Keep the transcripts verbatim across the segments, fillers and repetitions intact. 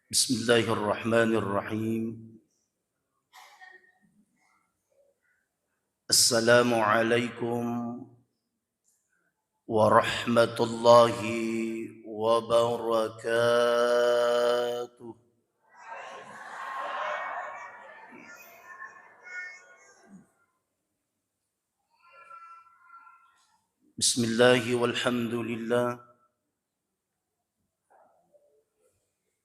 بسم الله الرحمن الرحيم. السلام عليكم ورحمة الله وبركاته. بسم الله والحمد لله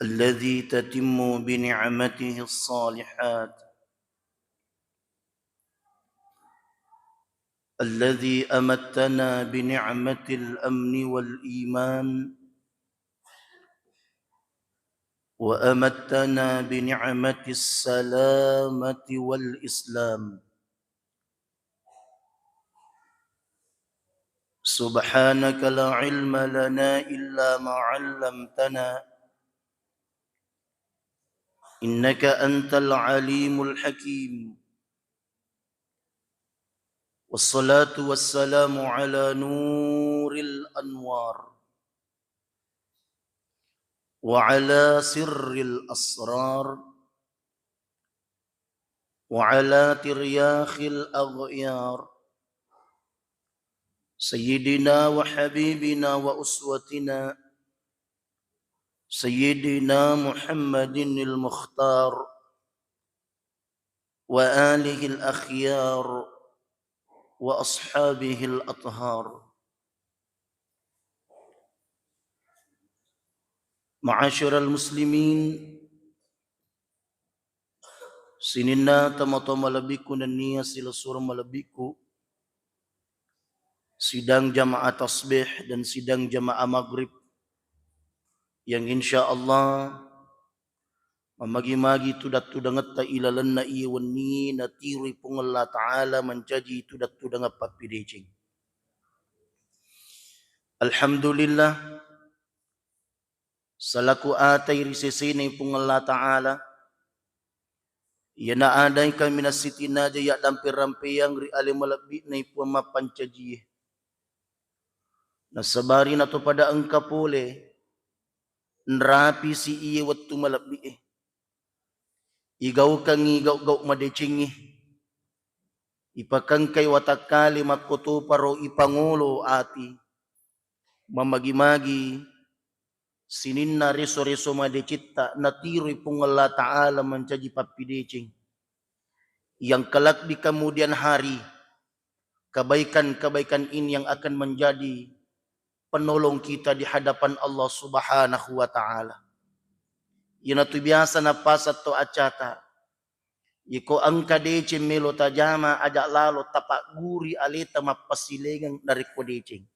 الذي تتم بنعمته الصالحات، الذي أمتنا بنعمة الأمن والإيمان، وأمتنا بنعمة السلامة والإسلام. سبحانك لا علم لنا إلا ما علمتنا، إنك أنت العليم الحكيم. والصلاة والسلام على نور الأنوار، وعلى سر الأسرار، وعلى ترياق الأغيار، سيدنا وحبيبنا وأسوتنا سيدنا محمد المختار، وآله الأخيار، وأصحابه الأطهار. معاشر المسلمين, sininna tomatoa malebbiku nennia silessureng malebbiku, sidang jamaah tasbih dan sidang jamaah maghrib yang insya Allah mamagi-magi tudang-tudangetta ilalenna iye wennie natiroi Puang Allah Ta'ala mancaji tudang-tudangeng pappideceng. Alhamdulillah, selaku atai ri sesena Puang Allah Ta'ala, iyana adai kaminang sitinaja yaddampe-rampeang ri ale malebbi'na Puang mappancajie. Nasabari nato pada engka pole, nrapisi iye wettu malebbi'e. Igaukangngi gau-gau madecengnge. Ipakengkai watakkale makkotoparo ipangolo ati. Mamagi-magi sininna reso-reso madecetta natiroi Puang Allah Ta'ala mancaji pappideceng. Yang kelak di kemudian hari, kebaikan-kebaikan ini yang akan menjadi penolong kita di hadapan Allah Subhanahu wa Ta'ala. Iyanatu biasa napasatto acata, iko engka deceng melo tajama, aja lalo tapagguri aleta mappasilengeng narekko deceng.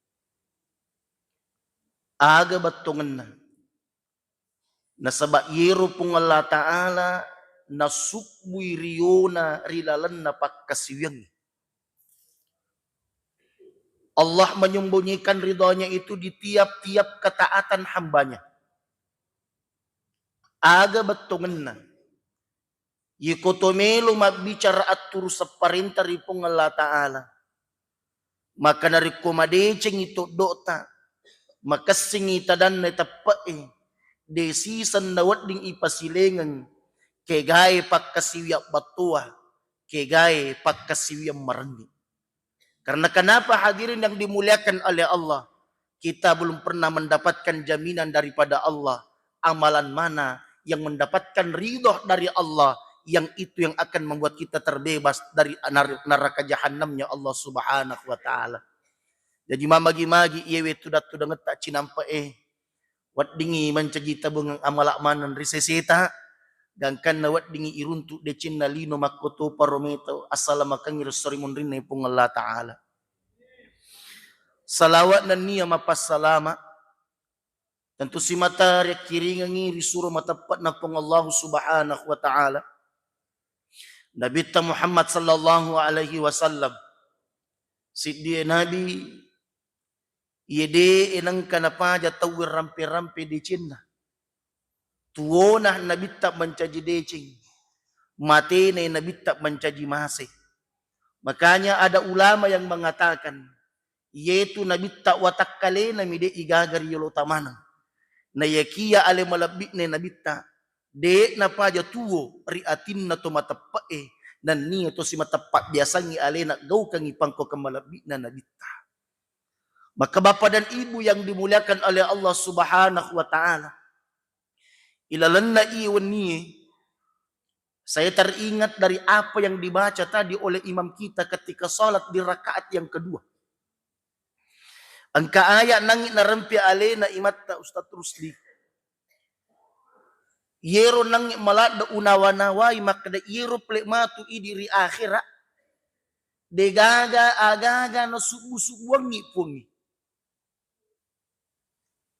Aga bettongenna? Nasaba iyero Puang Allah Ta'ala nasubbui riona ri lalenna pakkasiwiangnge. Allah menyembunyikan ridhonya itu di tiap-tiap ketaatan hambanya. Aga bettongenna? Iko to melo mabbicara atturuseng parenta ri Puang Allah Ta'ala, maka narekko madecengngi toddo'ta, makessingngi tadanna teppe'e, de siseng nawedding ipasilengeng, kegae pakkasiwiang battoa, kegae pakkasiwiang marengngi. Karena kenapa, hadirin yang dimuliakan oleh Allah, kita belum pernah mendapatkan jaminan daripada Allah, amalan mana yang mendapatkan ridho dari Allah, yang itu yang akan membuat kita terbebas dari nar-, neraka jahanamnya Allah Subhanahu wa Ta'ala. Jadi, mamagi-magi iyewe tudang-tudangetta cinampe'e, weddingngi mancaji tabungeng amala maneng ri seseta, gangkanna weddingngi iruntu decenna lino makkotoparo meto assalamakengngi ri esso ri munrinna Puang Allah Ta'ala. Salawat nennia mapassalama tentu simata riakkiringengngi ri suro mateppe'na Puang Allah Subhanahu wa Ta'ala, Nabitta Muhammad sallallahu alaihi wasallam, siddie Nabi iye de'e nengka napaja tauwe rampe-rampe decenna. Tuwona Nabitta mancaji deceng, matena Nabitta mancaji mase. Makanya ada ulama yang mengatakan, iyetu Nabitta watakkalena mi de igaga ri yolo tamaneng. Nayakiya ale malebbi'na Nabitta, De' napaja tuwo ri atinna to mateppe'e, nennia to simateppa biasangngi alena gaukangngi pangkaukeng malebbi'na Nabitta. Maka Bapak dan Ibu yang dimuliakan oleh Allah Subhanahu wa Ta'ala, ilalenna iye wennie, saya teringat dari apa yang dibaca tadi oleh imam kita ketika salat di rakaat yang kedua. Engka ayat nangngi narempe alena imatta Ustaz Rusli. Iyero nangnge maladde unawa-nawai makkeda iyero pole matu idi ri akhera, degaga agaga nasubbu-subbuangngi puangnge.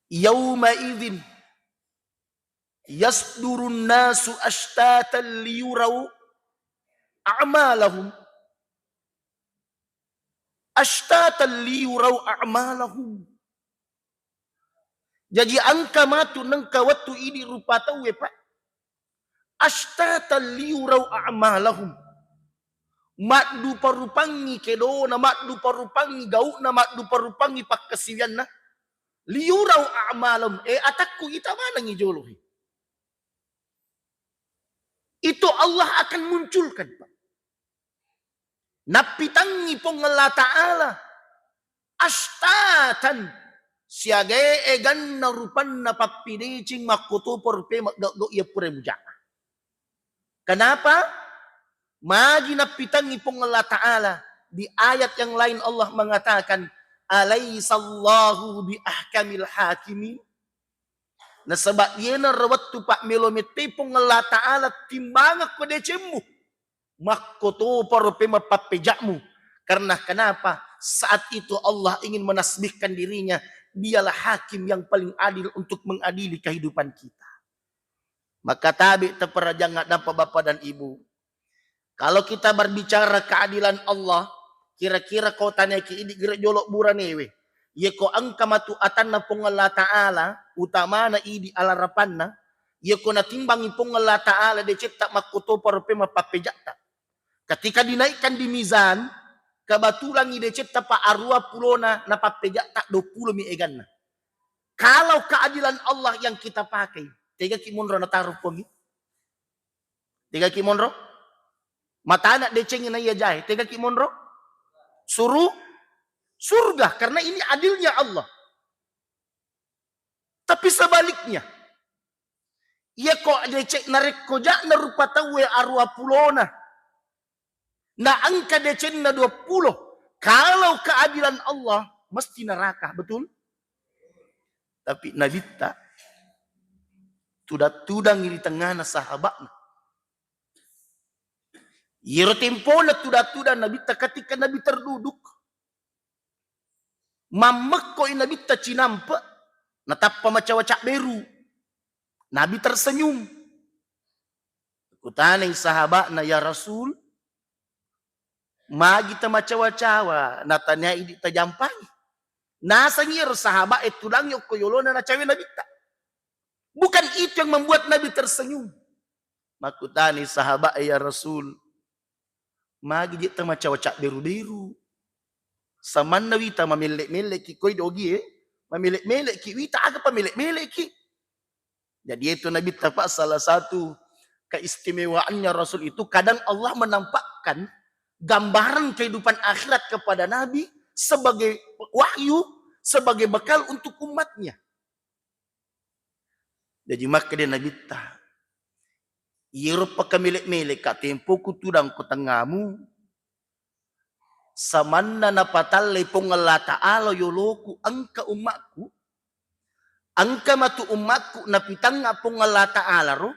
Yauma idzin yasdurun nasu ashtatan liyurau a'malahum. Ashtatan liyurau a'malahum. Jaji engka matu nengka wettu idi rupa tauwe, Pak. Ashtatan liyurau a'malahum. Maddupa-rupangngi kedona, maddupa-rupangngi gau'na, maddupa-rupangngi pakkasiwianna. Liyurau a'malahum. Eh, atakku ita manengngi jolohe. Itu Allah akan munculkan, Pak. Nappitangngi Puang Allah Ta'ala ashtatan, siagae eganna rupanna pappideceng makkotoparo pe maggau-gau iya pura muja'a. Kenapa? Magi nappitangngi Puang Allah Ta'ala, di ayat yang lain Allah mengatakan, "Alaisallahu bi ahkamil hakimin." Nasaba iyena ro wettu pammelo mette Puang Allah Ta'ala timbangekko decemmu. Makkotoparo pe mappappejakmu. Karena kenapa? Saat itu Allah ingin menasbihkan dirinya, dialah hakim yang paling adil untuk mengadili kehidupan kita. Maka tabe teperajang dapat Bapak dan Ibu. Kalau kita berbicara keadilan Allah, kira-kira ko taneki idi gere jolo buranewe. Yeko engka matu atanna Puang Allah Ta'ala, utamana idi alarapanna, yeko natimbangi Puang Allah Ta'ala decetta makkotoparo pe mappappejakta. Ketika dinaikkan di mizan, kebetulan i decetta pa arua pulona napappeja'ta dua pulo mi eganna. Kalau keadilan Allah yang kita pakai, tegaki monro nataro Puangnge? Tegaki monro? Matana decengi na iya jae, tegaki monro? Suru surga, karena ini adilnya Allah. Tapi sebaliknya, iya ko decek narekko ja'na rupa tauwe arua pulona, na engka decenna dua pulo, kalau keadilan Allah mesti neraka, betul? Tapi Nabitta tudang-tudangi ri tengngana sahaba'na. Iyero tempona tudang-tudang Nabitta ketika Nabi terduduk, mammekko i Nabitta cinampe, natappa macawa-cawa beru. Nabi tersenyum. Kutanai sahaba'na, "Ya Rasul, magi tamacawa-cawa, natania idi tajampangi?" Nasengi ero sahaba'e tudangi okko yolona nacawe Nabitta. Bukan itu yang membuat Nabi tersenyum. Makkutani sahaba'e, "Ya Rasul, magi je tamacawa-cawa beru-beru? Samanna wita mamelle-melleki koi dogie, mamelle-melleki wita aga pamelle-melleki?" Jadi itu Nabi tepat salah satu keistimewaannya Rasul itu, kadang Allah menampakkan gambaran kehidupan akhirat kepada Nabi sebagai wahyu, sebagai bekal untuk umatnya. Jaji makkeda Nabitta, "Iyero pakamele-meleka tempoku tudang ko tengamu, samanna napatallei Puang Allah Ta'ala yoloku engka ummakku, engka matu ummakku napitangnga Puang Allah Ta'ala ro,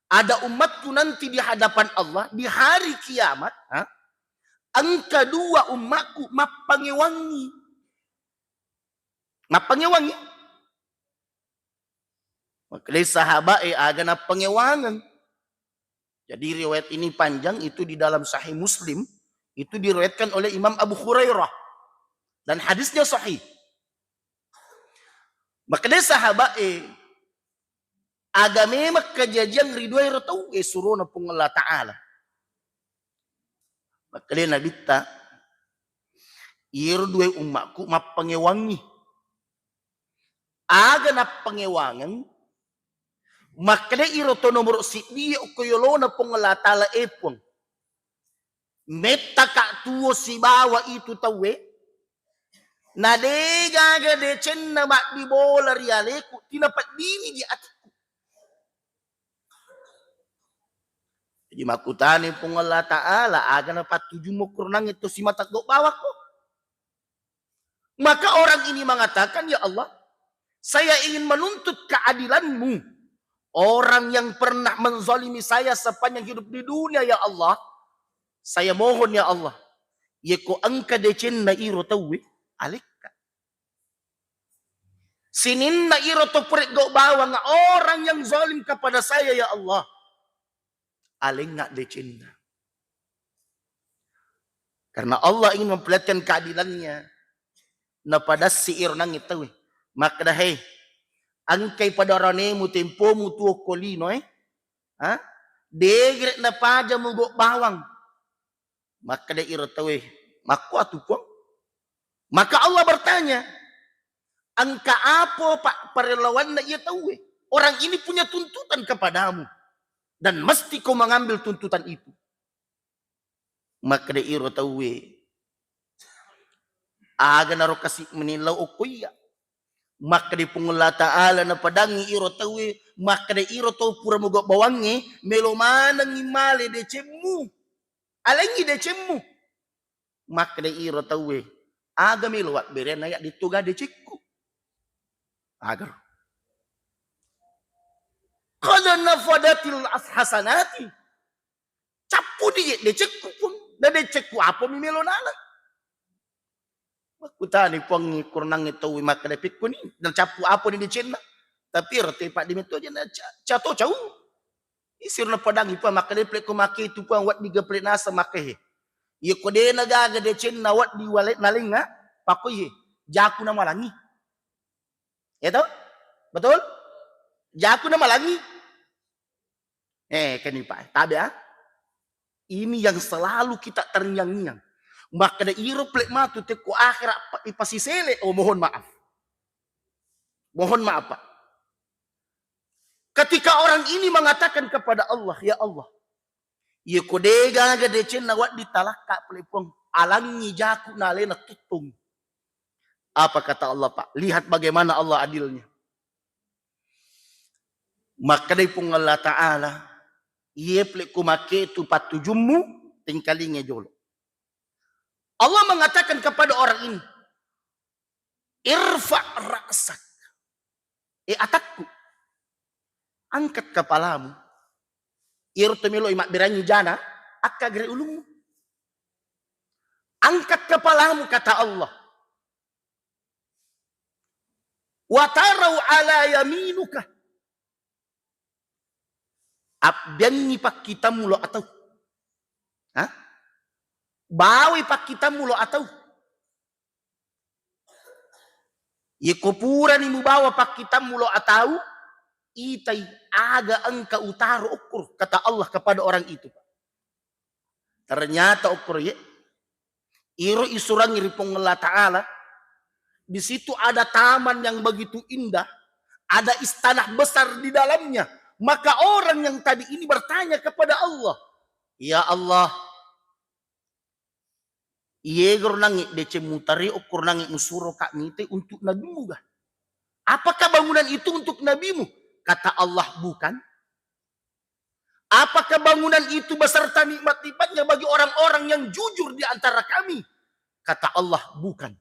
ada ummatku nanti di hadapan Allah di hari kiamat, ha? Engka dua ummakku mappangewangi." Mappangewangi. Makkedai sahabat e, "Aga nappangewangeng?" Jadi riwayat ini panjang, itu di dalam Sahih Muslim, itu diriwayatkan oleh Imam Abu Hurairah. Dan hadisnya sahih. Makkedai sahabat e, "Aga memang kajajiang ri dua ero tau e surona Puang Allah Ta'ala?" Makkedai Nabitta, "Iyero dua ummakku mappangewangi." Aga nappangewangeng? Makkeda iro to nomoro siddi okko yolona Puang Allah Ta'ala, e Puang, mettaka tuo sibawa itu tauwe, na de gaga decenna maddibola ri aleku, tinapeddini di atikku. Jadi makkutani Puang Allah Ta'ala, aga napattujummu kurunangnge to simata gau bawakko? Maka orang ini mengatakan, "Ya Allah, saya ingin menuntut keadilanmu. Orang yang pernah menzalimi saya sepanjang hidup di dunia, ya Allah, saya mohon, ya Allah, yeko engka decenna iro tauwe, alekka. Sininna iro to pura gau bawang, orang yang zalim kepada saya, ya Allah, alengnga decenna." Karena Allah ingin memperlihatkan keadilannya, napadassi iro nangnge tauwe. Makkeda, "Hei, engkai pada ranemu tempomu tuo ko lino, eh? Ha? Degere napaja mugau bawang." Makkeda iro tauwe, "Makkuatu, Puang?" Maka Allah bertanya, "Engka apa, Pak, parelloanna iya tauwe? Orang ini punya tuntutan kepadamu dan mesti kau mengambil tuntutan itu." Makkeda iro tauwe, "Aga naro kasi menillau okko iya?" Makkeda Puang Allah Ta'ala napadangi iro tauwe, makkeda iro tau pura mogau bawangnge, "Melo manengngi male decemmu. Alengngi decemmu." Makkeda iro tauwe, "Aga melo wabbereanna ya dittoga decekku?" Agaro. "Qad nafadatil hasanati." Cappu di decekku, Puang. Na decekku apa mi melo nala? Makkutani Puangnge, kurunangnge tauwe makkeda, "Pekkoni, na cappu apa ni decenna?" Tapi ero te paddi metto aja na ca-, cato cau. Isiro napadangi Puang makkeda, "Plekko make itu, Puang, waddi ga plek nasa make he. Iya ko dena gaga decenna waddi wale nalenga, pakoi he. Jaku namalangi." Ya toh? Betul? Jaku namalangi. Eh, keni Pak, tabe ah. Ini yang selalu kita terngiang-ngiang. Makkeda iro plek matu tekko akhirat, Pak, ipasisele, oh, mohon maaf. Mohon maaf, Pak. Ketika orang ini mengatakan kepada Allah, "Ya Allah, iya ko de gaga decenna waddi talakka plek Puang, alangngi jaku nalena tuttong." Apa kata Allah, Pak? Lihat bagaimana Allah adilnya. Makkedai Puang Allah Ta'ala, "Iye plek ko make tu pattujummu, tingkalinge jolo." Allah mengatakan kepada orang ini, "Irfa ra'sak." Eh, atakku. Angkat kepalamu. Iyaro to melo i mabberangi jana, akkagere ulummu. Angkat kepalamu, kata Allah. Watarau ala yaminuka. Abbiangngi pakkitammu lo atau. Hah? Bawai pakkitammu lo atau. Yeko purani mubawa pakkitammu lo atau, itai aga engka utaro okkoro, kata Allah kepada orang itu. Ternyata okkoro ye, iro isurangi ri Puang Allah Ta'ala, di situ ada taman yang begitu indah, ada istana besar di dalamnya. Maka orang yang tadi ini bertanya kepada Allah, "Ya Allah, iyegaro nangnge deceng mutare okkoro nangnge musuro ka mitai untuk nabimu ga? Apakah bangunan itu untuk nabimu?" Kata Allah, "Bukan." "Apakah bangunan itu beserta nikmat-nikmatnya bagi orang-orang yang jujur di antara kami?" Kata Allah, "Bukan."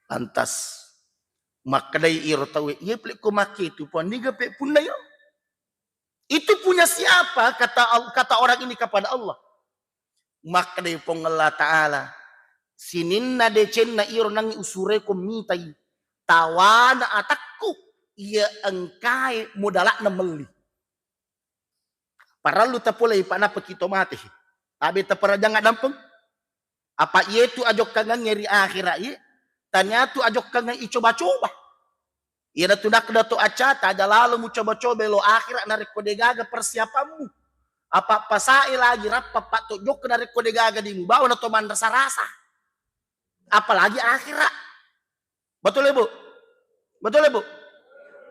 Lantas makkedai iro tauwe, "Iye plek ko make tu, Puang, niga pe punna iro? Itu punya siapa?" Kata Al-, kata orang ini kepada Allah. Makkedai Puang Allah Ta'ala, "Sininna decenna iro nangnge usureko mitai, tawana atakku, iya engkae modala'na melli." Parellu tapolei, Pak, nappa ki to mate. Tabe taparajang addampeng. Apa iyetu ajokkangengnge ri akhirat ye, taniatu ajokkangeng icoba-coba. Iyanatu nakkeda to acata, aja lalo mucoba-coba lo akhirat narekko degaga persiapanmu. Apa pasae lagi rappa, Pak, to jokka narekko degaga di mubawa na to manrasa-rasa. Apalagi akhirat. Betul ya, Bu? Betul ya, Bu?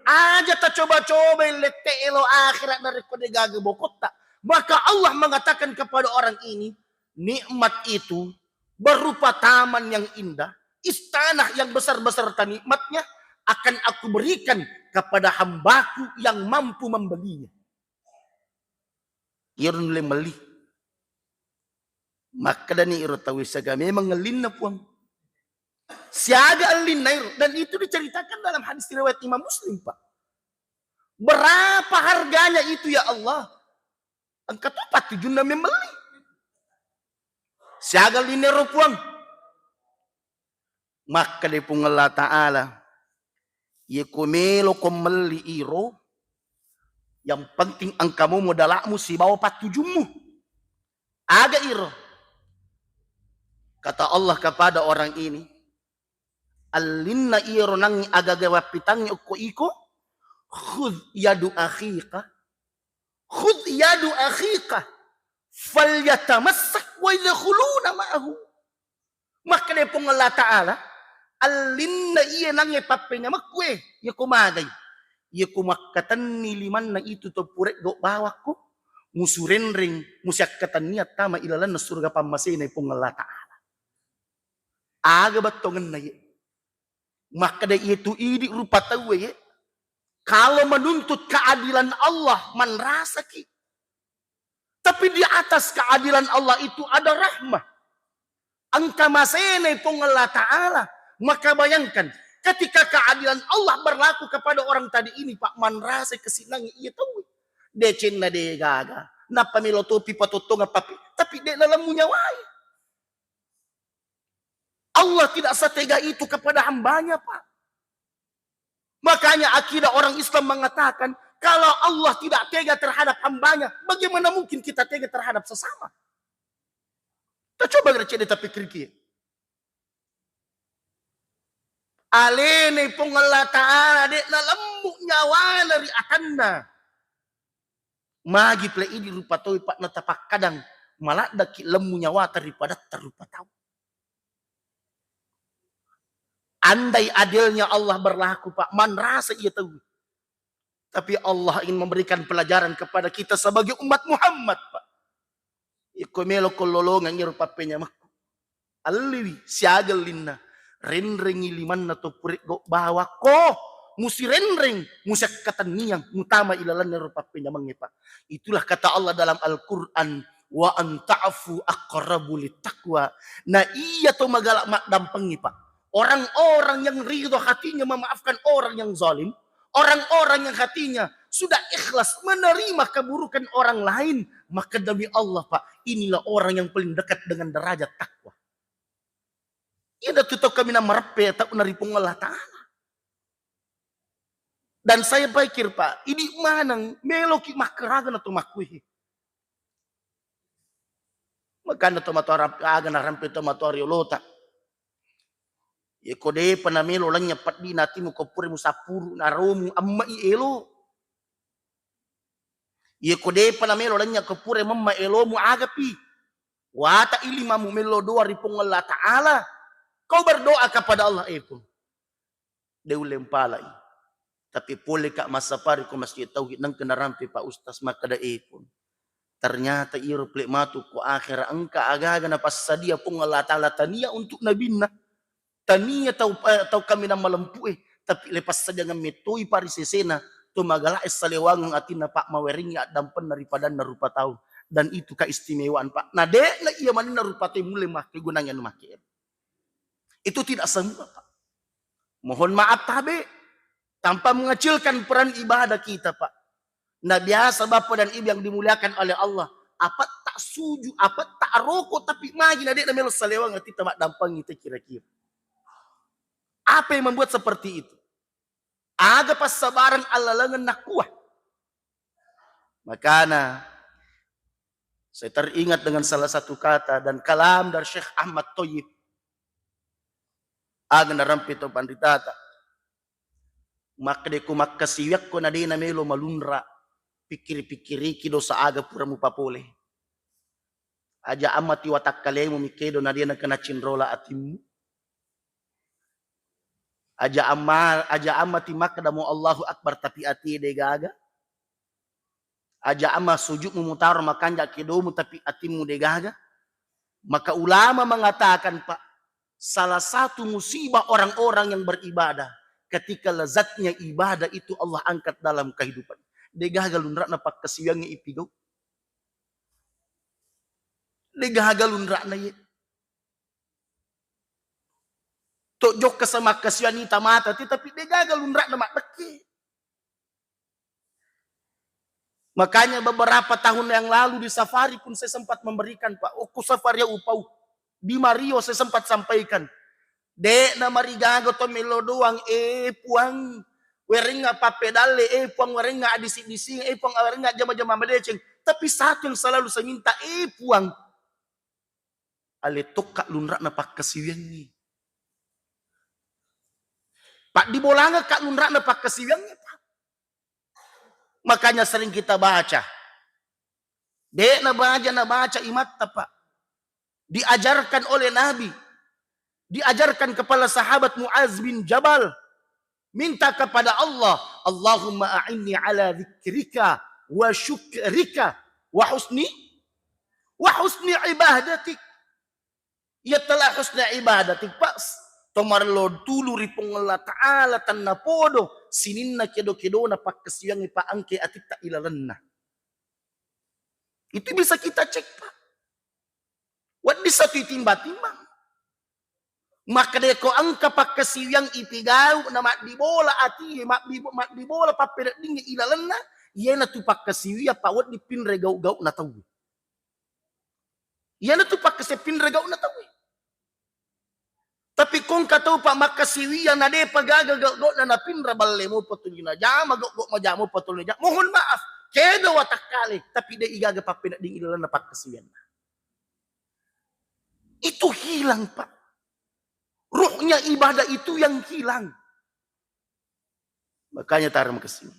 Aja tacoba-coba lette'e lao akhirat narekko degaga bokotta. Maka Allah mengatakan kepada orang ini, nikmat itu berupa taman yang indah, istana yang besar-besar nikmatnya akan Aku berikan kepada hambaku yang mampu membelinya. Iyaro nulle melli. Makkedani iro tauwe, siaga memang ellinna, Puang. Siaga ellinna iro. Dan itu diceritakan dalam hadis riwayat Imam Muslim, Pak. Berapa harganya itu, ya Allah? Engka to pattujunna memmelli. Siaga ellinna iro, Puang. Makkeda Puang Allah Ta'ala, "Iyako meloko melli iro, yang penting engka mo modala'mu sibawa pattujummu." Aga iro? Kata Allah kepada orang ini, ellinna iyaro nangngi agaga wappitangngi okko iko, "Khudh yadu akhika, khudh yadu akhika, falyatamassak wa yadkhuluna ma'ahu." Makkeda Puang Allah Ta'ala, ellinna iye nangnge pappenyamekku e, iyako magai? Iyako makkatenni limanna itu to pureggo bawakko, musurenreng, musiakkatennia tama ilalenna surga pammasena Puang Allah Ta'ala. Aga bettongenna ye? Makkeda iye tu idi rupa tauwe ye, kalau menuntut keadilan Allah, manrasaki. Tapi di atas keadilan Allah itu ada rahmah. Engka masena Puang Allah Ta'ala. Maka bayangkan, ketika keadilan Allah berlaku kepada orang tadi ini, Pak, manrasa kesinangi iya tauwe. Decenna de gaga. Nappa melo topi patottonga papi, tapi de nalemmu nyawai. Allah tidak setega itu kepada hambanya, Pak. Makanya akidah orang Islam mengatakan, kalau Allah tidak tega terhadap hambanya, bagaimana mungkin kita tega terhadap sesama? Kita coba cedde tapi pikir. Alena Puang Allah Ta'ala, de nalemmu nyawana ri atanna. Magi pale idi rupa tau, Pak, natapakkadang maladdaki lemmu nyawata ri padatta rupa tau. Andai adilnya Allah berlaku, Pak, manrasa iya tau. Tapi Allah ingin memberikan pelajaran kepada kita sebagai umat Muhammad, Pak. Iko melo ko lolongang iro pappenyamekku. Alliwi siaga ellinna. Renrengi limanna to pureggo bawakko. Musirenreng, musiakkatenniang, mutama ilalenna ro pappenyamengnge, Pak. Itulah kata Allah dalam Al-Quran, "Wa an ta'fu aqrabu littaqwa." Na iya to magala maddampengi, Pak. Orang-orang yang ridho hatinya memaafkan orang yang zalim, orang-orang yang hatinya sudah ikhlas menerima keburukan orang lain, maka demi Allah, Pak, inilah orang yang paling dekat dengan derajat takwa. Iya datu tau kaminang mareppe tau nari Puang Allah Ta'ala. Dan saya pikir, Pak, idi maneng meloki makkaraga na to makkuihi. Makana to matoa rampe, aga narampe to matoa riolota. Yeko depa namelo lanya peddina atimu ko pura musappuru naromu amma i elo. Yeko depa namelo lanya ko pura memma elomu agapi. Wata ilimamu melo doa ri Puang Allah Ta'ala. Kau berdoa kepada Allah, eh Puang. De ulle mpalai. Tapi pole ka massapari ko Masjid Tauhid nengka narampe Pak Ustaz makkeda, eh Puang. Ternyata iro pale matu ko akhera engka aga-aga napassadia Puang Allah Ta'ala tania untuk nabinna. Tania tau, eh, tau kaminang malempu e, tapi le passadiangan mettoi Pak ri sesena to magala e salewangeng atinna Pak mawerengngi addampenna ri padanna rupa tau. Dan itu keistimewaan Pak. Na de'na iya maninna rupa tau mulle makkegunangi anu makke. Itu tidak semua, Pak. Mohon maaf, tabe. Tanpa mengecilkan peran ibadah kita, Pak. Nah, biasa Bapak dan Ibu yang dimuliakan oleh Allah, apa tak sujud, apa tak rokok, tapi magi na de'na melo salewang ati tamat dampang itu kira-kira. Apa yang membuat seperti itu? Aga passabareng allalengen nakkuah. Makana, saya teringat dengan salah satu kata dan kalam dari Syekh Ahmad Thayyib. Aga narampe to panritata. Makkeda ko makkasiwiakko na de namelo malunra, pikkiri-pikkiriki dosa aga pura mupapole. Aja ammati watakkalemu mikkedo na de nakena cinrola atimmu. Aja amma, aja amma timakkeda mo Allahu Akbar tapi ati degaga. Aja amma sujudmu mutaro makanja kedomu tapi atimmu degaga. Maka ulama mengatakan, Pak, salah satu musibah orang-orang yang beribadah, ketika lezatnya ibadah itu Allah angkat dalam kehidupan. Degaga lunra'na pakkasiwiangnge ipigau. Degaga lunra'na ye. Tojokka samakkasiwiangngi tamata ti, tapi degaga lunra'na maddekke. Makanya beberapa tahun yang lalu di safari pun saya sempat memberikan, Pak. Okko safari upau. Di Mario saya sempat sampaikan. De'na marigaga to melo doang, eh Puang. Werengnga pappedalle, eh Puang, werengnga adisi-dising, eh Puang, werengnga jama-jama madeceng. Tapi satu yang selalu saya minta, eh Puang. Ale tokka lunra'na pakkasiwiangngi. Paddibolangekka lunra'na pakkasiwiangngi, Pak. Makanya sering kita baca. De'na baja nabaca imatta, Pak. Diajarkan oleh Nabi. Diajarkan kepala sahabat Muaz bin Jabal. Minta kepada Allah, "Allahumma a'inni ala dzikrika wa syukrika wa husni, wa husni ibadatik." Iya telah husni ibadatik, Pak. Tomarlo tulu ri Puang Allah Ta'ala tennapodo sininna kedo-kedona pakkasiwiangngi, Pak, engke atitta ilalenna. Itu bisa kita cek, Pak. Wedding satu timba-timbang. Makkedeko engka pakkasiwiang ipigau na maddibola atie, maddi-, maddibola pappeneddingnge ilalenna, iyanatu pakkasiwiang pawedding pinre gau-gau'na tauwe. Iyanatu pakkasiwiang pinre gau'na tauwe. Tapi kongka tau, Pak, makkasiwiang na depa gaga gau-gau'na napinra balle mopa tuli najama, gau-gau majama mopa tuli najama. Mohon maaf, kedo watakkale, tapi de igaga pappenedding ilalenna pakkasiwianna. Itu hilang, Pak. Ruhnya ibadah itu yang hilang. Makanya tara makasiwiang.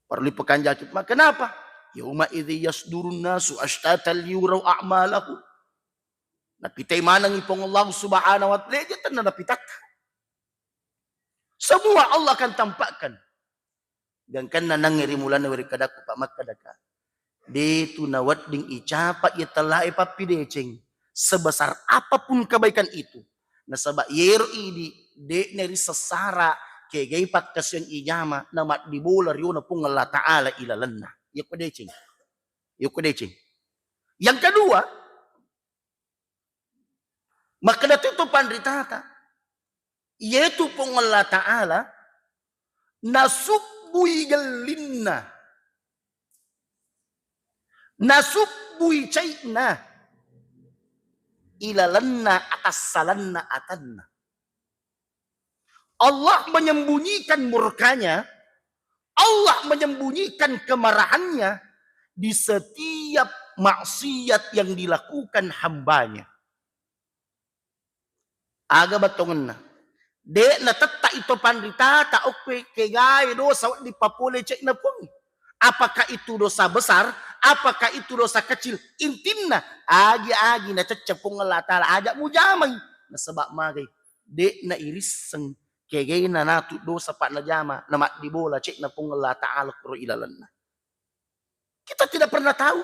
Parellu pakanjaki. Ma kenapa? Yauma idzi yasdurun nasu ashtatan liyurau a'malahum. Napitai manengngi Puang Allah Subhanahu wa Ta'ala, leje tenna napitatta. Semua Allah akan tampakkan. Gangkanna nangnge ri mulana weri kadakku, Pak, makkedaka, detu nawedding icapa iya tellae pappideceng sebesar apapun kebaikan itu. Nasaba yero idi de'na ri sessara kegai pakkasiang ijama na maddibola riona Puang Allah Ta'ala ilalenna. Iya ko deceng. Iya ko deceng. Yang kedua, makkeda tu panritata, iyetu Puang Allah Ta'ala nasubbui gellinna, nasubbui cai'na ilalenna atassalanna atanna. Allah menyembunyikan murkanya, Allah menyembunyikan kemarahannya di setiap maksiat yang dilakukan hambanya. Aga battongenna. De' natetta ito panritata okkoe kegae dosa wedding papole cai'na Puang. Apakah itu dosa besar? Apakah itu dosa kecil? Intinna, agi-agi nacecce Puang Allah Ta'ala, aja mujamai. Nasaba magai, de' nairisseng kegae nanatu dosa pa najama, namaddibola cai'na Puang Allah Ta'ala kuro ilalenna. Kita tidak pernah tahu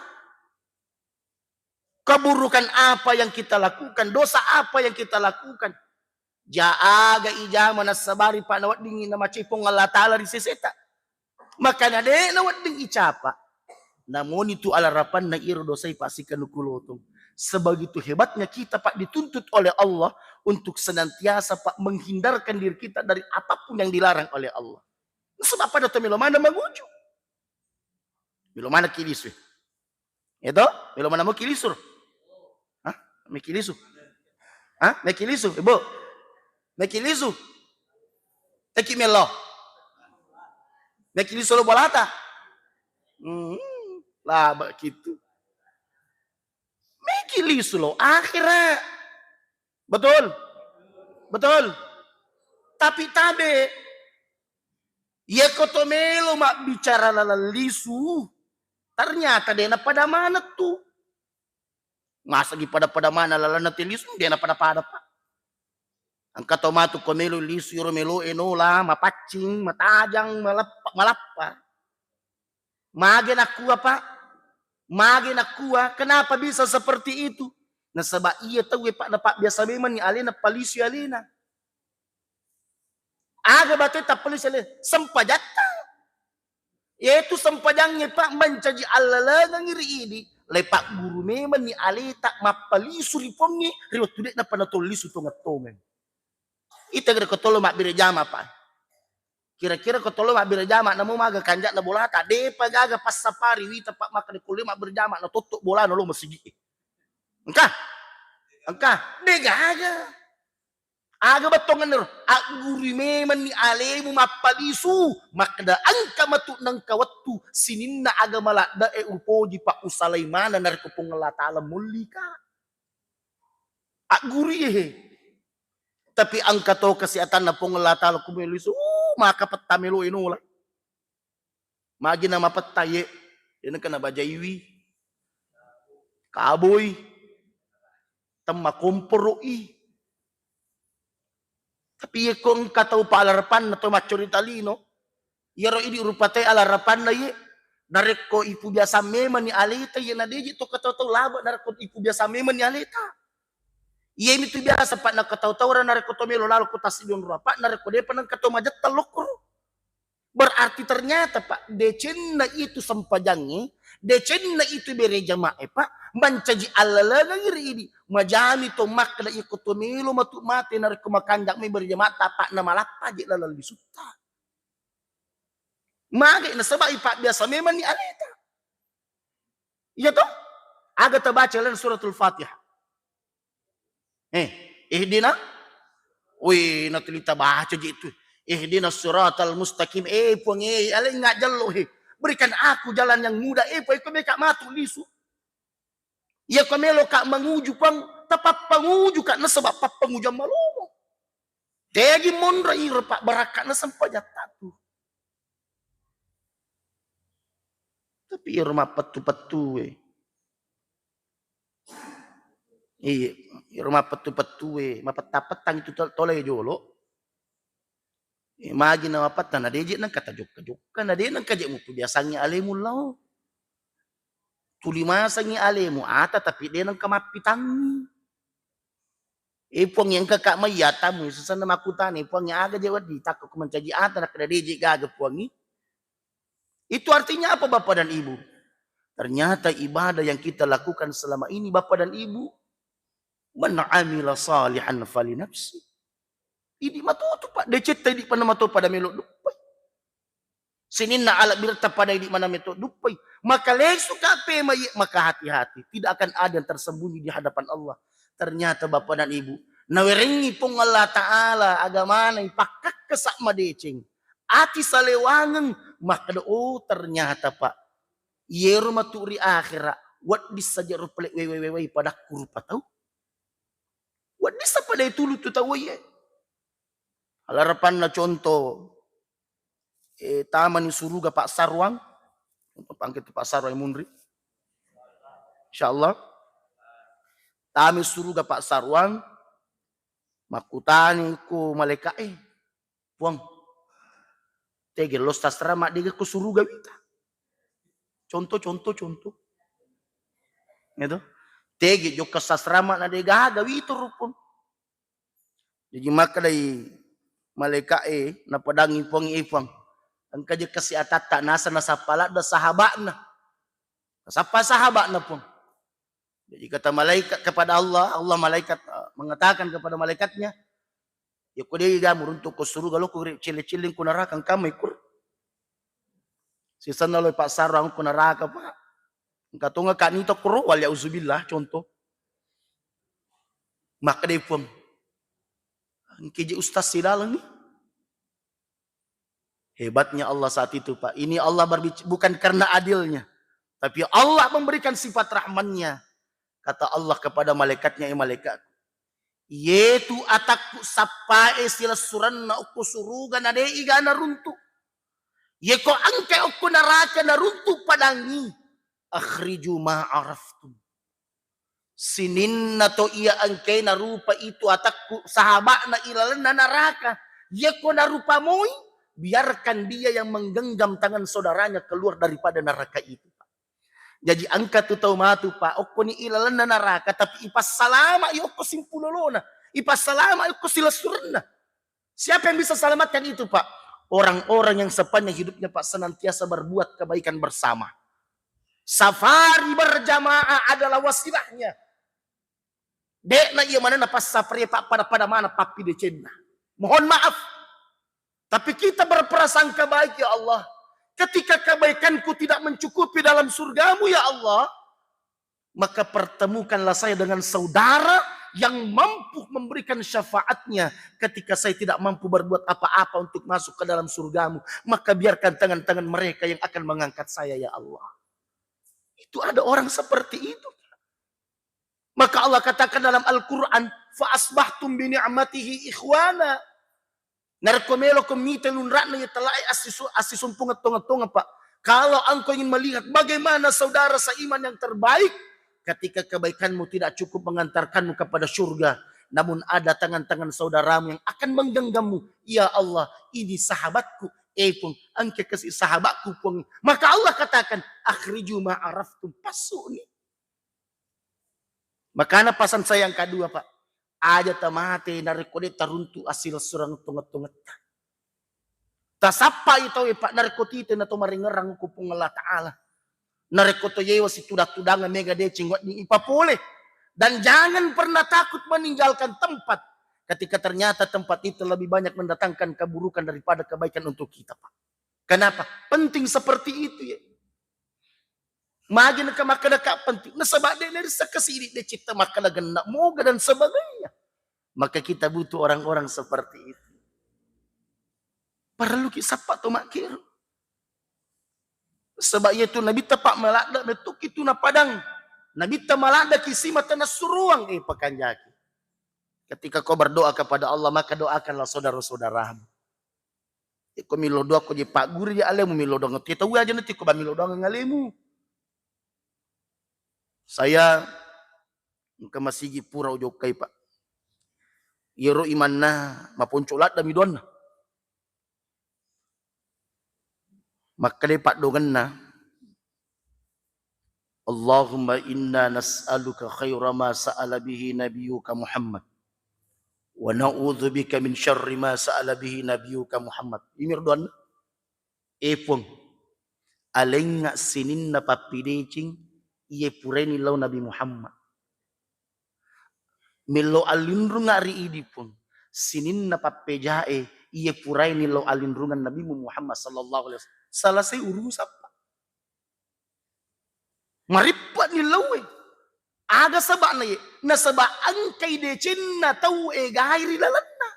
keburukan apa yang kita lakukan, dosa apa yang kita lakukan. Ja aga ijama nassabari pa naweddingngi namacai Puang Allah Ta'ala ri seseta. Makana de' nawedding icapa. Namoni tu alarapanna iro dosai pa sikanukulotong. Sebegitu hebatnya kita, Pak, dituntut oleh Allah untuk senantiasa, Pak, menghindarkan diri kita dari apapun yang dilarang oleh Allah. Sebab pada to melo mana manguju. Melo mana kilisui. Eto? Melo mana mo kilisur? Hah? Mekilisu? Hah? Mekilisu, Ibu? Mekilisu? Teki melo. Mekilisu lo bolata. Hmm, lah begitu. Mekilisu lo akhirat. Betul? Betul? Tapi tabe, yeko to melo mabbicara laleng lisu, ternyata de' napada maneng tu. Masagi pada-pada mana lalenna te lisu, de' napada-pada, Pak. Engka to matu ko melo lisu iro melo e nola, mapaccing, matajang, malappa, malappa. Mage nakkua, Pak? Mage nakkua, kenapa bisa seperti itu? Nasaba iya tauwe, Pak, napabbiasa memanni alena palisui alena. Aga bateta palisui alena? Sempajatta. Yaitu sempajangnge, Pak, mancaji allalengengngi ri idi, lepagguru memanni aleta mappalisu ri Puangnge ri wettu de'napa natollisu tongeng-tongeng. Ita gere ko tolo mabbere jama, Pak. Kira-kira ko tolo mabbere jama, namo maga kanja'na bolata, depa gaga passapari wita, Pak, makkeda kulle mabbere jama, natotto bolana lo masigi. Engka? Engka? De gaga. Aga bettongenna ro? Aggurui memanni alemu mappalisu, makkeda engka matu nengka wettu sininna aga maladde'e upoji, Pak, usalai maneng narekko Puang Allah Taala mollika. Aggurui e. Tapi engka to kesehatanna Puang Allah Taala ku melo lisu, uh, maka petta melo e nola. Magi na mapetta ye, de nengka nabajaiwi, kaboi, temma komporo'i. Tapi yekko engka tau pa'larapanna, tau maccorita lino, iyaro idi rupa te alarapanna ye, narekko ipubiasa memanni aleta ye, na deje to katau-tau laba narekko ipubiasa memanni aleta. Iyemitu biasa, Pak, nakatau-taura narekko to melo lalo ko tassiddi onrong, Pak, narekko depa nengka to majetta lokkoro. Berarti ternyata, Pak, decenna itu sempajangnge, decenna itu bere jama'e, Pak, mancaji allalengengngi ri idi. Majami to makkeda iko to melo matu mate narekko makanjak mai bere jama'a, tapa'na malappa je laleng lisutta. Mage nasaba ipabbiasa memanni aleta. Iya to? Aga tabaca lalenna suratul Fatihah. Eh, ihdina. Wih, natuli tabaca je tu. Ihdina siratal mustaqim. Eh, Puang, eh, ale ngajjallo, eh. Berikan aku jalan yang mudah. Eh, Puang, iko meka matu lisu. Iya ko melo ka manguju, Puang, tapappanguju ka nasaba pappanguju malomo. Tegi monro iro, Pak, barakka na sempajatta tu. Tapi iro mappettu-pettu e. Iya, iro mappettu-pettu e, mapettang-pettang itu tol-, tole jolo. Eh, magi na mapettang, na deje nengka tajokka-jokka, na de nengka je mupubiasangi alemu lao. Tuli masangi alemu ata, tapi de nengka mappitangi. Eh, Puang, engka ka mai atamu, susanna makkutana, Puang, aga je wedding takko ku mancaji ata, nakkeda deje gaga, Puangi. Itu artinya apa, Bapak dan Ibu? Ternyata ibadah yang kita lakukan selama ini, Bapak dan Ibu, man amila salihan falinafsi. Idi matoto, Pak, decetta idi panamato pada melo duppai. Sininna ala birta pada idi mana meto duppai. Maka lesu ka pema ye, maka hati-hati. Tidak akan ada yang tersembunyi di hadapan Allah. Ternyata Bapak dan Ibu, nawerengi Puang Allah Ta'ala agamana ipakkakka sa madeceng. Ati salewangeng, makkeda, oh, ternyata, Pak, iyero matu ri akhera, wedding saja ro pale wewe-wewe padakku rupa tau. Wedding sa pada tulu tu tau ye. Alarapanna contoh, eh, tamani suruga Pak Sarwang. Contoh pangke tu Pak Sarwang munri. Insyaallah. Tami suruga Pak Sarwang, makkutani ku malaika, eh, Puang, tege lo sasrama dega ko suruga wita. Contoh, contoh, contoh. Gitu. Tege jokka sasrama na dega aga wito rupun. Jadi makkedai malaika e, napadangi Puang, eh, Puang, engka je kasi atatta nasa nasappa ladda sahabakna. Nasappa sahabakna, Puang. Jadi kata malaikat kepada Allah, Allah malaikat, eh, mengatakan kepada malaikatnya, ya ko dega muruntuk ko suruga lo ko cille-cille ko neraka engka mai kur. Sisenna lo Pak Sarwang ko neraka, Pak. Engka tonga ka nita kuro, wal yauzubillah, contoh. Makkeda Puang, engke je ustaz silaleng ni. Hebatnya Allah saat itu, Pak. Ini Allah berbic-, bukan karena adilnya, tapi Allah memberikan sifat rahmannya. Kata Allah kepada malaikatnya, eh malaikat, yetu atakku sappae silessurenna okko suruga na de iga naruntu. Yeko engka okko neraka naruntu padangi, akhriju ma araftum. Sininna to iya engkae narupa itu atakku, sahaba'na ilalenna naraka. Yako narupa moi, biarkan dia yang menggenggam tangan saudaranya keluar daripada neraka itu, Pak. Jaji engka tu tau matu, Pak, okkoni ilalenna naraka, tapi ipassalama yokko simpulolona, ipassalama yokko silessurenna. Siapa yang bisa selamatkan itu, Pak? Orang-orang yang sepanjang hidupnya, Pak, senantiasa berbuat kebaikan bersama. Safari berjamaah adalah wasilahnya. De'na iya manenna passafari, Pak, pada-pada mana pappidecenna. Mohon maaf. Tapi kita berprasangka baik, ya Allah. Ketika kebaikanku tidak mencukupi dalam surgamu, ya Allah, maka pertemukanlah saya dengan saudara yang mampu memberikan syafaatnya ketika saya tidak mampu berbuat apa-apa untuk masuk ke dalam surgamu. Maka biarkan tangan-tangan mereka yang akan mengangkat saya, ya Allah. Itu ada orang seperti itu. Maka Allah katakan dalam Al-Quran, "Fa asbahtum bi ni'matihi ikhwana." Narekko meloko mita lunra'na iya tellae assisu-, assisumpungeng tongeng-tongeng, Pak. Kalau engkau ingin melihat bagaimana saudara seiman yang terbaik, ketika kebaikanmu tidak cukup mengantarkanmu kepada surga, namun ada tangan-tangan saudaramu yang akan menggenggammu. "Ya Allah, ini sahabatku." Eh, Puang, engka kasi sahabatku, Puang. Maka Allah katakan, "Akhriju ma araftum." Passu'ni. Makana pasan saya yang kedua, Pak, aja tamate narekko de' taruntu asilessureng tongeng-tongetta. Tasappai tauwe, Pak, narekko tite na to marengerang ku Puang Allah Ta'ala. Narekko to yewa situdang-tudangeng mega deceng wedding ipapole. Dan jangan pernah takut meninggalkan tempat ketika ternyata tempat itu lebih banyak mendatangkan keburukan daripada kebaikan untuk kita, Pak. Kenapa? Penting seperti itu, ya. Magi engka makkeda ka penting, nasaba de' narisseng kasi idi' de' citta makkeda genna moga dan sebagainya. Maka kita butuh orang-orang seperti itu. Parelluki sappa to makkero. Sebab iya tu Nabitta, Pak, maladde' mettuki tu na padang. Nabitta maladdeki simata nassuruang, eh, pakanjaki. Ketika kau berdoa kepada Allah, maka doakanlah saudara-saudaramu. Iko millau doa ko je pagguru je alemu, millau doa te tau aja nanti ko ba millau doa alemu. Saya engka masigi pura ujokkai, Pak. Iyaro imanna maponco ladda mi doanna. Makkeda paddoangenna, "Allahumma inna nas'aluka khaira ma sa'ala bihi nabiyyuka Muhammad, wa na'udzubika min syarri ma sa'ala bihi nabiyyuka Muhammad." Imir doanna, "Eh, Puang, alengnga sininna pappideceng iye puraini lao Nabi Muhammad." Millau allinrunga ri idi, Puang. Sininna pappejae iye puraini lao allinrungan Nabimu Muhammad sallallahu alaihi wasallam. Selesai urusan, Pak. Marippa ni laue. Aga saba'na ye? Nasaba engkai decenna tau egai ri lalenna.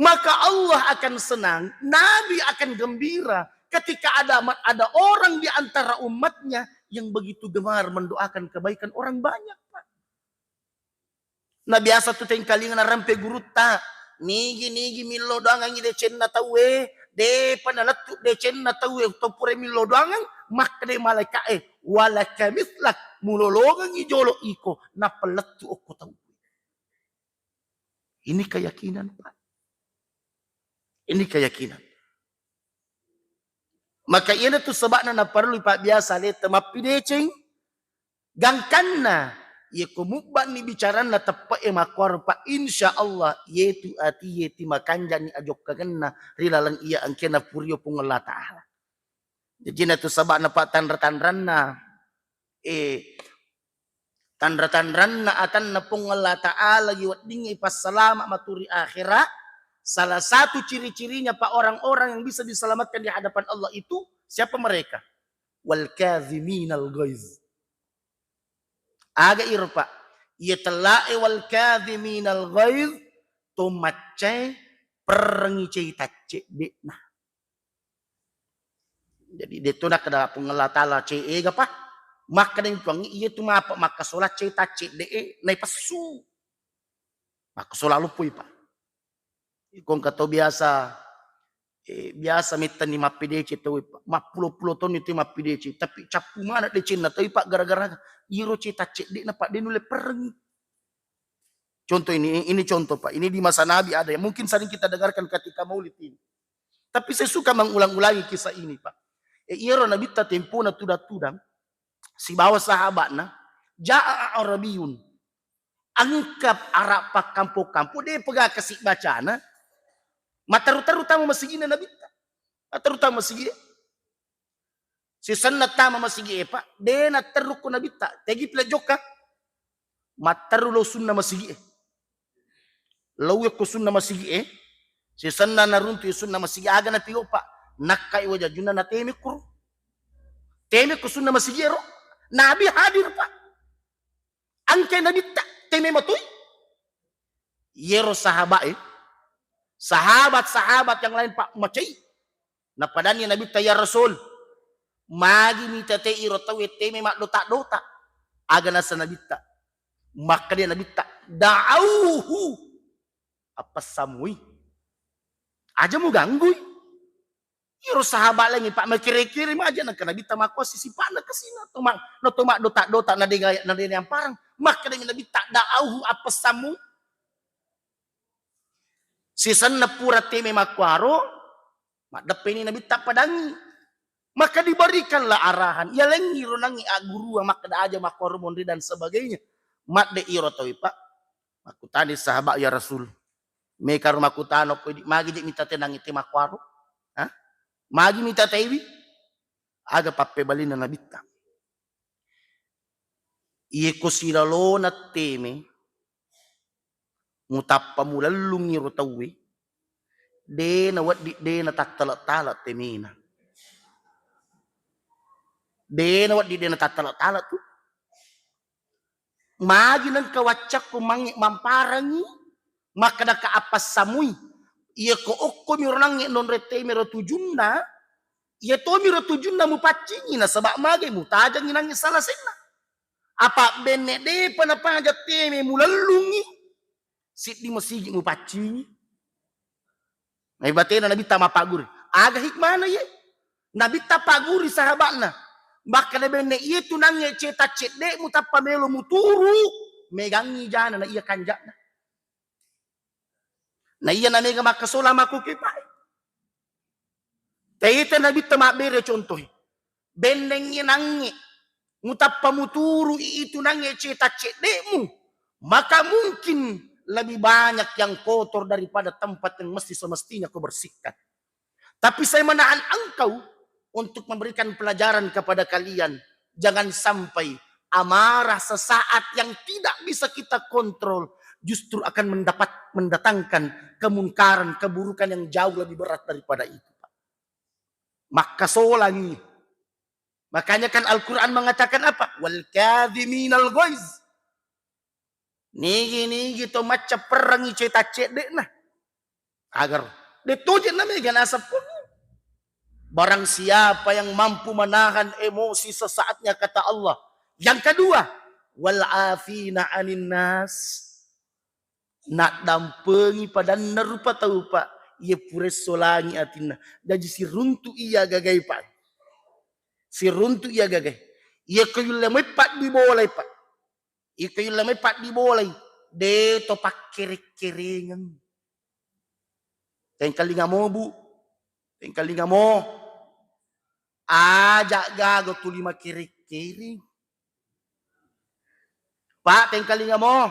Maka Allah akan senang, Nabi akan gembira ketika ada, ada orang di antara umatnya yang begitu gemar mendoakan kebaikan orang banyak, Pak. Na biasa tu tengkalinga narampe gurutta, nigi-nigi millau doangangngi decenna tauwe, depa nalettu decenna tauwe, to pura millau doangeng, makkeda malaika'e, "Walaka mithlak, mulolongengngi jolo iko, nappa lettu okko tauwe." Ini keyakinan, Pak. Ini keyakinan. Maka iyanatu sebabna naparellu, Pak, biasa aleta mappideceng, gangkanna, iya ko mubba'ni bicaranna teppe'e makkuaro, Pak, insya Allah, yetu ati, yeti makanjani ajokkangenna ri laleng iya engkena purio Puang Allah Ta'ala. Jaji natu saba'na, Pak, tanra-tanranna, eh, tanra-tanranna atanna Puang Allah Ta'ala, iweddingngi passalama matu ri akhera. Salah satu ciri-cirinya, Pak, orang-orang yang bisa diselamatkan di hadapan Allah itu siapa mereka? Wal kadhiminal ghaiz. Aga iro, Pak? Iya tellae wal kadhiminal ghaiz, to maccae perrengi cai taccedde'na. Jadi, de' to nakkeda Puang Allah Ta'ala, "Ce, ega, Pak?" Makkeda Puang, "Iya tu mapa makkasola ce taccedde'e naipessu." Makkasola loppoi, Pak. Iko engka tau biasa Eh, biasa mettenni mappedece tauwe, Pak. Mappulo-pulo tonni tauwe mappedece, tapi cappu maneng decenna tauwe, Pak, gara-gara iyaro cetang cedde'na, Pak, de nulle perrengngi. Contoh ini, ini contoh, Pak. Ini di masa Nabi ada. Mungkin sering kita dengarkan ketika maulid ini. Tapi saya suka mengulang-ulangi kisah ini, Pak. Eh, iyaro Nabitta tempona tudang-tudang, sibawa sahaba'na, jaa Arabiyun. Engka ara pakkampong-kampong, de pega kasi bacana, matteru-teru tama masigi'na Nabitta. Matteru tama masigi'e. Sisenna tama masigi'e, Pak, de natteru ko Nabitta. Tegi pile jokka? Matteru lo sunna masigi'e. Lo ko sunna masigi'e, sisenna naruntu sunna masigi, aga napio, Pak? Nakkai wajajunna, nateme kuro. Teme ko sunna masigi'e ro. Nabi hadir, Pak. Engkai Nabitta, teme matoi. Iyaro sahabat, eh. Sahabat-sahabat yang lain, Pak, macai. Napadanni Nabitta, "Ya Rasul, magi mita te iro tauwe teme maddota-dota?" Aga nasa Nabitta? Makkeda Nabitta, "Da'auhu, appassamui. Aja muganggui." Iyaro sahabat laingnge, Pak, makere-kere maja, nengka Nabitta makkuasi sipa'na kasina, to ma-, na to maddota-dota, na de gaya, na de amparang. Makkedami Nabitta, "Da'auhu, appassamui." Sisenna pura teme makkuaro, maddeppeni Nabitta padangi. Maka diberikanlah arahan. Yalengngi ro nangnge aggurua, makkeda aja makkuaro monri dan sebagainya. Madde iro tauwe, Pak. Makkutani sahabat, "Ya Rasul, mekaro makkutana ko idi, magi je mita tenangngi te makkuaro? Hah? Magi mita taiwi?" Aga pappebalinna Nabitta? Iye ko silalona teme, mutappa mulellungngi ro tauwe, de nawedding de natattala-tala temena. De nawedding de natattala-tala tu. Magi nengka waccakko mange mamparangi, makkedaka appassamui. Iye ko okkomi ro nangnge nonre teme ro tujunna, iye tomi ro tujunna mupaccingi, nasaba magai mutajangi nangnge salasenna. Apa benne depa napaja teme mulellungi, siddi masigi mupaccingi. Naibatena Nabitta mappaguri. Aga hikmana iye? Nabitta paguri sahabatna. Makkeda benne, "Iyetu nangnge cetang cedde'mu tappa melo muturu, megangngi jana na iya kanja'na." Na iya na mega makkasola makkukepae. Taita Nabitta mabbere contoh. Bennengngi nangnge mutappa muturu itu nangnge cetang cedde'mu, maka mungkin lebih banyak yang kotor daripada tempat yang mesti semestinya kau bersihkan. Tapi saya menahan engkau untuk memberikan pelajaran kepada kalian. Jangan sampai amarah sesaat yang tidak bisa kita kontrol justru akan mendapat, mendatangkan kemungkaran, keburukan yang jauh lebih berat daripada itu, Pak. Makkasolangi. Makanya kan Al-Quran mengatakan apa? "Wal kadhiminal ghaiz." Nigi-nigi to maccaperrangi cetang cedde'na. Agar de toje na mega naseppo. Barang siapa yang mampu menahan emosi sesaatnya, kata Allah. Yang kedua, "Wal afina anin nas." Naddampengi padanna rupa tau, Pak. Iye pura solangi atinna. Jaji siruntu iya gagai, Pak. Siruntu iya gagai. Iye ko yulle mai paddi bolai, Pak. Iko yulle mai paddi bolai, de to pakkere-kerengeng. Tengkalinga mo, Bu. Tengkalinga mo. Aja gaga tuli makkere-kereng. Pak, tengkalinga mo.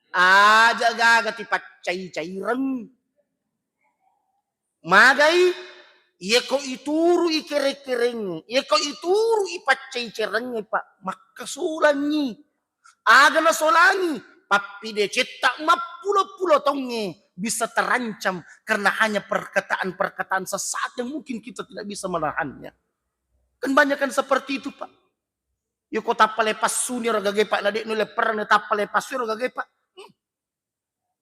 Aja gaga tipaccai-caireng. Magai, iyako ituru i kere-kerengnge, iyako ituru i paccai-caireng, Pak, makkasolangngi. Aga nasolangi? Pappidecetta mappulo-pulo taungnge bisa terancam karena hanya perkataan-perkataan sesaat yang mungkin kita tidak bisa menahannya. Kan banyak kan seperti itu, Pak. Iyako tappa le passuni ro gage, Pak, na de' nulle perang tappa le passu ro gage, Pak. Hmm.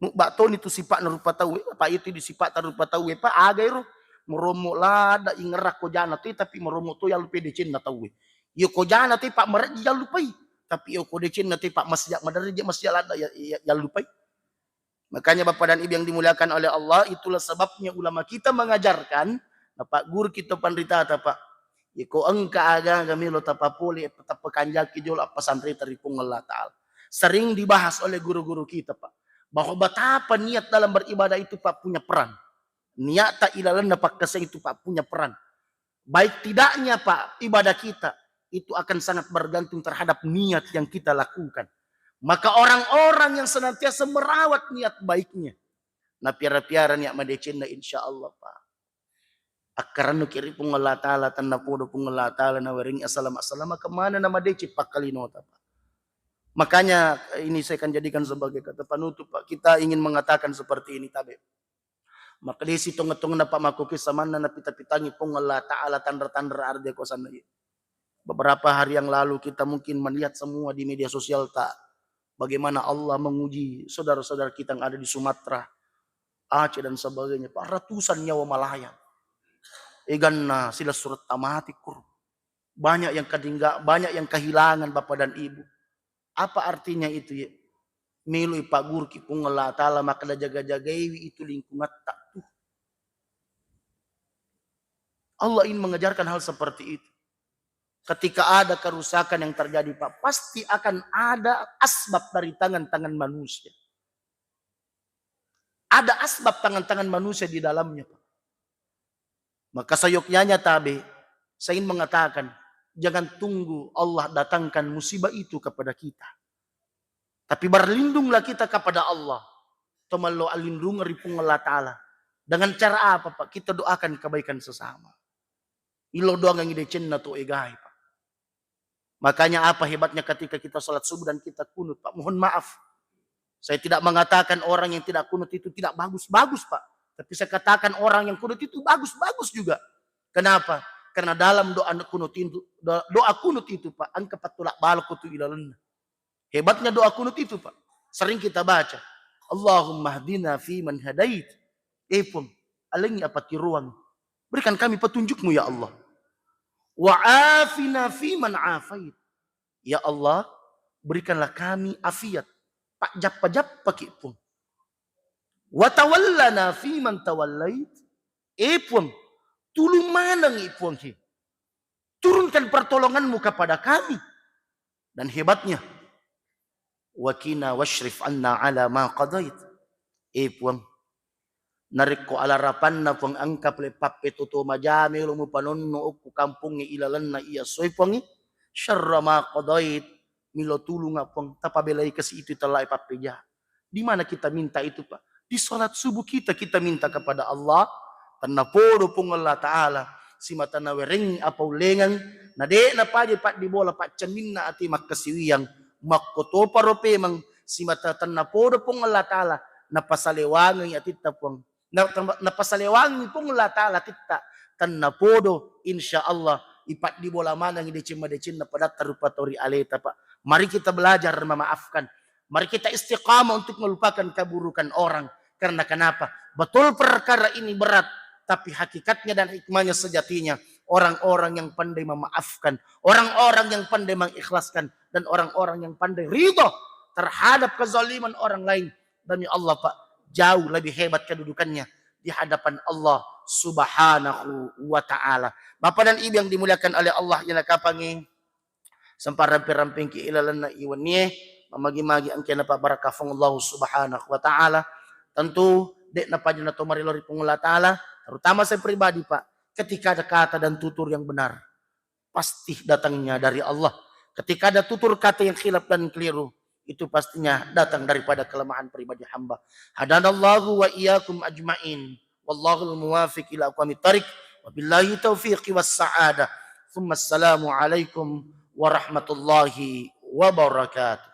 Mubba toni tu sipa'na rupa tauwe, apa itu di sipa'ta rupa tauwe, Pak, aga ero? Merommo ladda ingerra ko jana te, tapi merommo to yallupai decenna tauwe. Iyo ko jana te, Pak, marejji yallupai, tapi iyo ko decenna te, Pak, masija maderri je masija ladda ya, ya, yallupai. Makanya Bapak dan Ibu yang dimuliakan oleh Allah, itulah sebabnya ulama kita mengajarkan, napagguru kita panritata, Pak. Iko engka aga-aga melo tapapole, tapakanjaki jolo appasanreta ri Puang Allah Ta'ala. Sering dibahas oleh guru-guru kita, Pak, bahwa betapa niat dalam beribadah itu, Pak, punya peran. Niatta ilalenna pakkaseng itu, Pak, punya peran. Baik tidaknya, Pak, ibadah kita itu akan sangat bergantung terhadap niat yang kita lakukan. Maka orang-orang yang senantiasa merawat niat baiknya, napiara-piara niat madecenna, insya Allah, Pak, akkarannuki ri Puang Allah Ta'ala, tennapodo Puang Allah Ta'ala nawerengngi asalama-salama kemana na madeceng pakkalinota, Pak. Makanya, eh, ini saya akan jadikan sebagai kata penutup, Pak. Kita ingin mengatakan seperti ini, tabe. Makkedai sitongeng-tongenna, Pak, makkuki samanna napita-pitangi Puang Allah Ta'ala tanra-tanra arja kuasanna iya. Beberapa hari yang lalu kita mungkin melihat semua di media sosial, tak, bagaimana Allah menguji saudara-saudara kita yang ada di Sumatera, Aceh dan sebagainya, Pak. Ratusan nyawa melayang. Eganna silessuretta mati kur. Banyak yang kedingga-, banyak yang kehilangan Bapak dan Ibu. Apa artinya itu, ya? Melo ipagguruki Puang Allah Ta'ala, makkeda jaga-jagaiwi itu lingkungatta tuh. Allah ingin mengajarkan hal seperti itu. Ketika ada kerusakan yang terjadi, Pak, pasti akan ada asbab dari tangan-tangan manusia. Ada asbab tangan-tangan manusia di dalamnya, Pak. Maka sayoknya tabe, saya ingin mengatakan, jangan tunggu Allah datangkan musibah itu kepada kita. Tapi berlindunglah kita kepada Allah. Tomallo alindung ri Puang Allah Ta'ala. Dengan cara apa, Pak? Kita doakan kebaikan sesama. Ilo doangengngi decenna to egae, Pak. Makanya apa hebatnya ketika kita sholat subuh dan kita kunut, Pak? Mohon maaf. Saya tidak mengatakan orang yang tidak kunut itu tidak bagus. Bagus, Pak. Tapi saya katakan orang yang kunut itu bagus. Bagus juga. Kenapa? Karena dalam doa kunut itu, do-, doa kunut itu, Pak, engka pattolak balo ko tu ilalenna. Hebatnya doa kunut itu, Pak. Sering kita baca, "Allahumma hdina fi man hadait." Eh, Puang, alengi apa tiruang. Berikan kami petunjukmu, ya Allah. "Wa afina fi man afait." Ya Allah, berikanlah kami afiat. Pak jappa-jappa ki, Puang. "Wa tawallana fi man tawallait." Eh, Puang, tulung manengi, Puang, he. Turunkan pertolonganmu kepada kami. Dan hebatnya, "Wa qina wasrif anna ala ma qadait." Eh, Puang, narekko alarapanna, Puang, engka pale pappetoto maja melo mupanonno okku kampongnge ilalenna iya soe, Puang, syarra ma qadait, milo tulunga, Puang, tapabelai kasi itu tellae pappeja. Di mana kita minta itu, Pak? Di salat subuh kita, kita minta kepada Allah. Tennapodo Puang Allah Ta'ala simata nawerengngi apa ullengeng, na de' napaja paddibola paccenninna ati makkasiwiang, makkotoparo pemeng simata tennapodo Puang Allah Ta'ala napasalewangengngi atitta, Puang. Na-, tem-, napasalewangengngi Puang Allah Ta'ala atitta, tennapodo, insya Allah, ipaddibola manengngi deceng-madecenna padatta rupa tau ri aleta, Pak. Mari kita belajar memaafkan. Mari kita istiqamah untuk melupakan keburukan orang. Karena kenapa? Betul perkara ini berat, tapi hakikatnya dan hikmahnya sejatinya orang-orang yang pandai memaafkan, orang-orang yang pandai mengikhlaskan, dan orang-orang yang pandai ridho terhadap kezaliman orang lain. Demi Allah, Pak, jauh lebih hebat kedudukannya di hadapan Allah Subhanahu wa Ta'ala. Bapak dan Ibu yang dimuliakan oleh Allah, yang nakapangi, sempa rampe-rampengki ilalenna iwennie, mamagi-magi engka napabbarakka Puang Allah Subhanahu wa Ta'ala. Tentu de' napaja nato marelo ri Puang Allah Ta'ala, terutama saya pribadi, Pak, ketika ada kata dan tutur yang benar, pasti datangnya dari Allah. Ketika ada tutur kata yang khilaf dan keliru, itu pastinya datang daripada kelemahan pribadi hamba. Hadanallahu wa iyyakum ajmain. Wallahul muwafiq ila aqwamit thariq. Wabillahi taufiq was sa'adah. Tsumma assalamu alaikum warahmatullahi wabarakatuh.